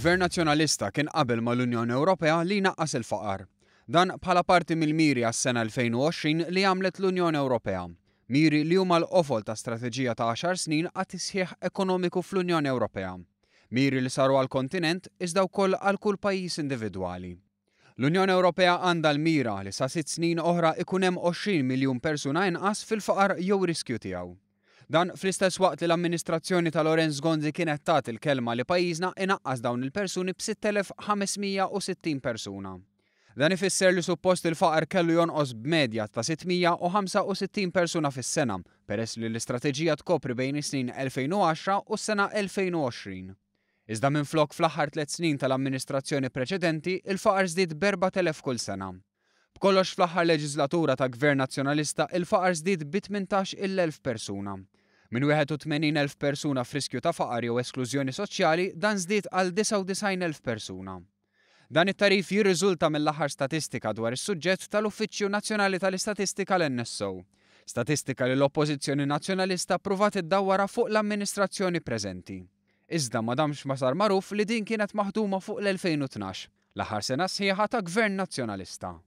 Gvern Nazzjonalista kien qabel mal-Unjoni Ewropea li jnaqqas il-faqar. Dan bħala parti mill-miri għas-sena 2020 li għamlet l-Unjoni Ewropea. Miri li huma l-qofol ta' strateġija ta' għaxar snin għat-tisħiħ ekonomiku fl-Unjoni Ewropea. Miri li saru għall-kontinent iżda wkoll għal kull pajjiż individwali. L-Unjoni Ewropea għandha l-mira li sa sitt snin oħra ikun hemm 20 miljun persuna inqas fil-faqar jew riskju tiegħu. Dan fl-istess waqt li l-amministrazzjoni ta' Lawrence Gonzi kienet tat il-kelma li pajjiżna inaqqas dawn il-persuni b'6,560 persuna. Dan ifisser li suppost il-faqar kellu jonqos b'medja ta' 665 persuna fis-sena peress li l-istrateġija tkopri bejn is-snin 2010 u s-sena 2020. Iżda minflok fl-aħħar tlett snin tal-amministrazzjoni preċedenti, il-faqar żdied b'4,000 kull sena. B'kollox fl-aħħar leġiżlatura ta' Gvern Nazzjonalista il-faqar żdied bi 18-il elf persuna. Minn 81,000 persuna f'riskju ta' faqar jew esklużjoni soċjali dan żdied għal 99,000 persuna. Dan it-tagħrif jirriżulta mill-aħħar statistika dwar is-suġġett tal-Uffiċċju Nazzjonali tal-Istatistika l-NSO. Statistika li l-Oppożizzjoni Nazzjonalista ppruvat iddawwarha fuq l-amministrazzjoni preżenti. Iżda ma damx ma sar magħruf li din kienet maħduma fuq l-2012, l-aħħar sena sħiħa ta' Gvern Nazzjonalista.